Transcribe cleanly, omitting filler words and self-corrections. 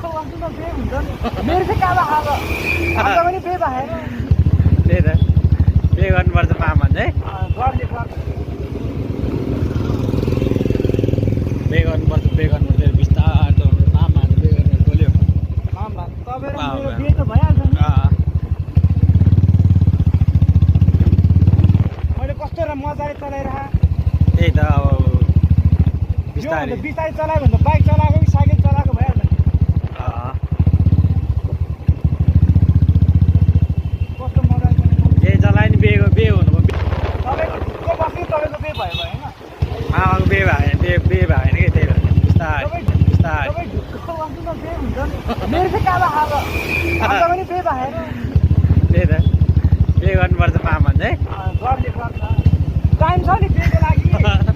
मेरो चाहिँ काला खाएको अन्त पनि पे भएन त्यही त पे गर्नुपर्छ मामा चाहिँ गर्ने पे गर्नुपर्छ बिस्तार मामा पे गर्नु बोल्यो मामा तपाईँ र मेरो पे त भइहाल्छ नि मैले कस्तो र मजाले चलाइरहे त्यही त अब बिस्तारै बिस्तारै चलायो भने त बाइक चलाएको कि साइकल चलाएको भइहाल्छ नि कस्तो मजाले जे चलायो नि बे हुनु तपाईँको जो बस्यो तपाईँको पे भयो होइन मामाको बे भएन कि त्यही भएर बिस्तारै बिस्तारै तपाईँ ढुक्क बस्नु त पे हुन्छ नि मेरो चाहिँ काला खाएको अन्त पनि पे भएन त्यही त पे गर्नुपर्छ मामा चाहिँ गर्ने टाइम छ नि पेको लागि